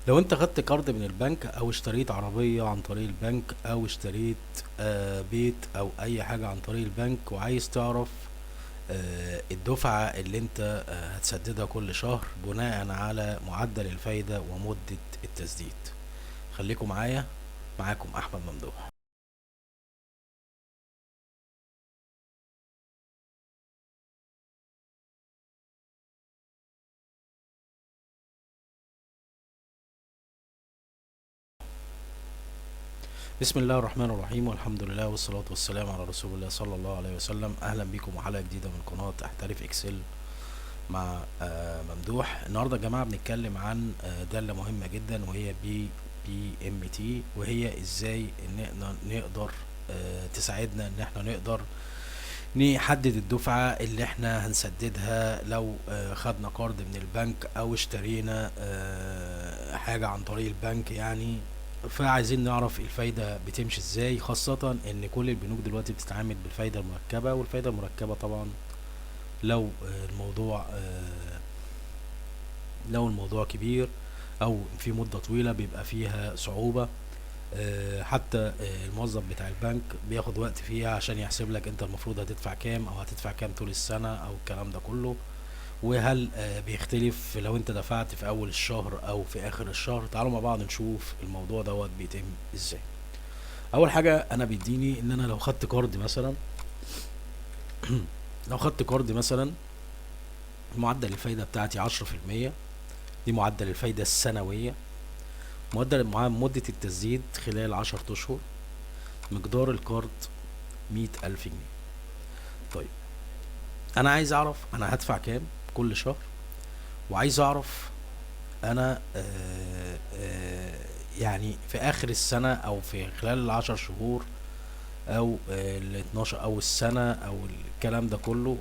لو انت خدت قرض من البنك او اشتريت عربية عن طريق البنك او اشتريت بيت او اي حاجة عن طريق البنك، وعايز تعرف الدفعة اللي انت هتسددها كل شهر بناء على معدل الفايدة ومدة التسديد. خليكم معايا، معاكم احمد ممدوح. بسم الله الرحمن الرحيم، والحمد لله والصلاة والسلام على رسول الله صلى الله عليه وسلم. اهلا بيكم وحلقة جديدة من قناة احترف اكسل مع ممدوح. النهارده يا جماعة بنتكلم عن دالة مهمة جدا، وهي PPMT، وهي ازاي ان احنا نقدر تساعدنا ان احنا نقدر نحدد الدفعة اللي احنا هنسددها لو خدنا قرض من البنك او اشترينا حاجة عن طريق البنك يعني. فعايزين نعرف الفايدة بتمشي ازاي، خاصة ان كل البنوك دلوقتي بتتعامل بالفايدة المركبة، والفايدة المركبة طبعا لو الموضوع كبير او في مدة طويلة بيبقى فيها صعوبة، حتى الموظف بتاع البنك بياخد وقت فيها عشان يحسب لك انت المفروض هتدفع كام او هتدفع كام طول السنة او الكلام ده كله، وهل بيختلف لو انت دفعت في اول الشهر او في اخر الشهر. تعالوا مع بعض نشوف الموضوع دوت بيتم ازاي. اول حاجة انا بيديني ان انا لو خدت قرض مثلا، لو خدت قرض مثلا معدل الفايدة بتاعتي عشرة في المية، دي معدل الفايدة السنوية، معدل مدة التسديد خلال 10 أشهر، مقدار القرض 100,000 جنيه. أنا عايز أعرف أنا هدفع كام كل شهر، وعايز أعرف أنا، في آخر السنة أو في خلال العشر شهور أو، ال اتناشر أو السنة أو الكلام ده كله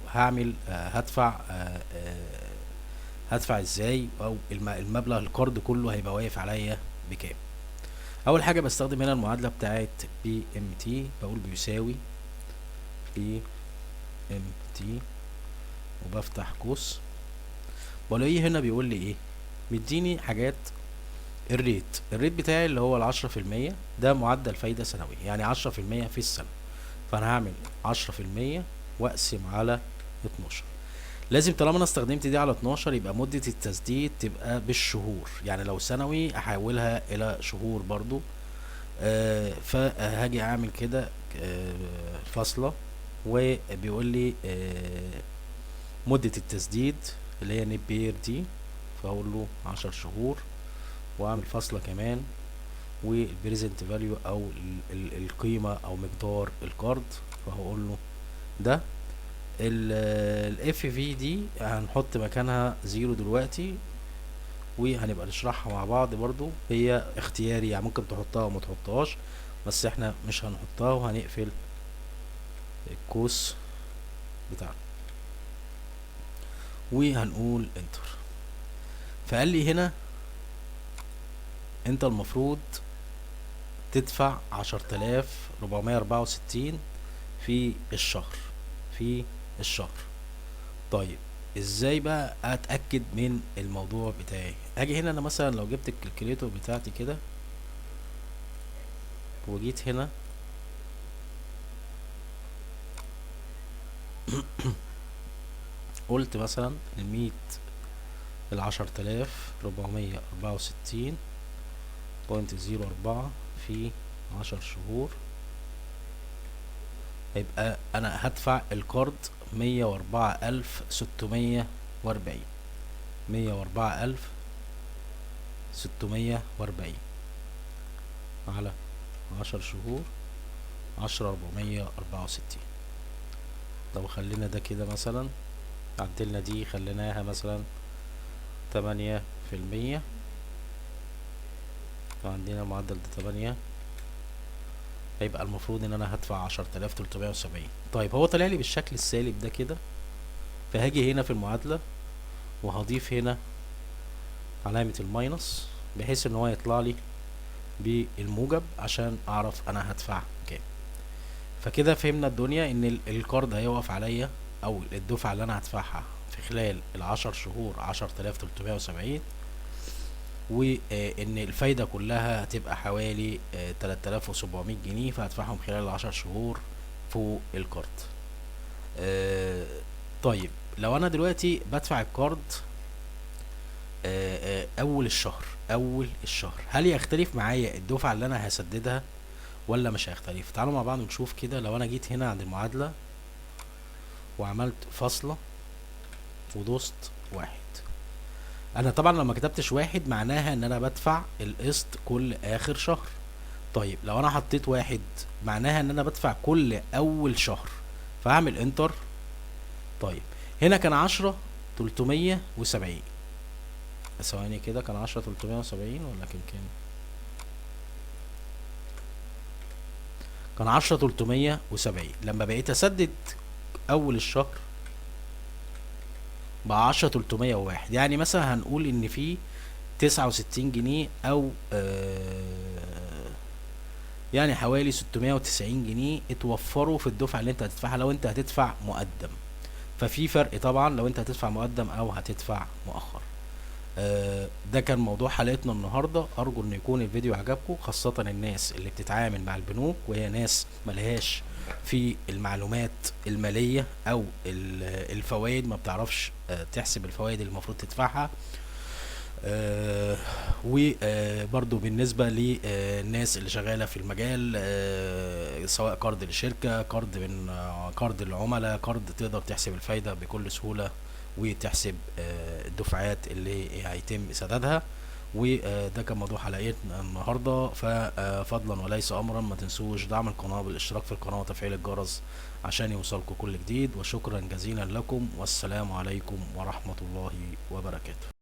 هدفع إزاي، أو المبلغ القرض كله هيبقى واقف عليا بكام. أول حاجة بستخدم هنا المعادلة بتاعت PMT، بقول بيساوي PMT وبفتح قوس، بلاقيه هنا بيقول لي إيه؟ مديني حاجات الريت بتاعي اللي هو العشرة في المية، ده معدل فايدة سنوية، يعني عشرة في المية في السنة، فأنا هعمل عشرة في المية وأقسم على 12. لازم طالما أنا استخدمت دي على 12 يبقى مدة التسديد تبقى بالشهور، يعني لو سنوي أحولها إلى شهور برضو. فهاجي أعمل كده، فاصلة، وبيقول لي، مدة التسديد اللي هي نيب بير دي، فهقول له 10 شهور، وأعمل فاصلة كمان، والبريزنت فاليو أو القيمة أو مقدار القرض، فهقول له ده. ال اف في دي هنحط مكانها 0 دلوقتي، وهنبقى نشرحها مع بعض برضو، هي اختياري يعني ممكن تحطها وما تحطهاش، بس احنا مش هنحطها، وهنقفل القوس بتاعنا وهنقول انتر. فقال لي هنا انت المفروض تدفع 10464 في الشهر. ازاي بقى اتاكد من الموضوع بتاعي؟ اجي هنا انا مثلا لو جبت الكالكوليتور بتاعتي كده وجيت هنا قلت مثلا المية العشرة آلاف ربعمية أربعة وستين بوينت زيرو أربعة في 10 شهور، هيبقى أنا هدفع القرض 104640، 104640 على 10 شهور، عشرة أربعمية أربعة وستين. لو خلينا ده كده مثلا، عدلنا دي خليناها مثلا تمانية في المية، وعندنا المعدل ده 8، هيبقى المفروض ان انا هدفع 10370. هو طلع لي بالشكل السالب ده كده، فهاجي هنا في المعادلة وهضيف هنا علامة الماينس بحيث ان هو يطلع لي بالموجب عشان اعرف انا هدفع كام. فكده فهمنا الدنيا ان القرض هيقف عليا، او الدفعة اللي انا هدفعها في خلال العشر شهور 10370، وان الفايدة كلها هتبقى حوالي 3700 جنيه، فهدفعهم خلال ال10 شهور فوق القرض. طيب لو انا دلوقتي بدفع القرض اول الشهر، اول الشهر هل يختلف معايا الدفعة اللي انا هسددها ولا مش هيختلف؟ تعالوا مع بعض نشوف كده. لو انا جيت هنا عند المعادلة وعملت فاصلة ودوست 1، انا طبعا لما كتبتش 1 معناها ان انا بدفع القسط كل اخر شهر. طيب لو انا حطيت 1 معناها ان انا بدفع كل اول شهر، فهعمل enter. طيب هنا كان 10,370، ثواني كده، كان 10,370 ولا كان كام؟ كان 10,370. لما بقيت اسدد اول الشهر بقى 10,301، يعني مثلا هنقول ان في 69 جنيه او يعني حوالي 690 جنيه اتوفروا في الدفعة اللي انت هتدفعها لو انت هتدفع مقدم. ففي فرق طبعا لو انت هتدفع مقدم او هتدفع مؤخر. ده كان موضوع حلقتنا النهارده. ارجو ان يكون الفيديو عجبكم، خاصة الناس اللي بتتعامل مع البنوك وهي ناس ملهاش في المعلومات المالية او الفوائد، ما بتعرفش تحسب الفوائد اللي المفروض تدفعها. وبرضو بالنسبة للناس اللي شغالة في المجال، سواء قرض لشركة، قرض من قرض العملاء، قرض تقدر تحسب الفايدة بكل سهولة وتحسب الدفعات اللي هيتم سدادها. وده كان موضوع حلقتنا النهارده. ففضلا وليس امرا ما تنسوش دعم القناه بالاشتراك في القناه وتفعيل الجرس عشان يوصلكم كل جديد. وشكرا جزيلا لكم، والسلام عليكم ورحمه الله وبركاته.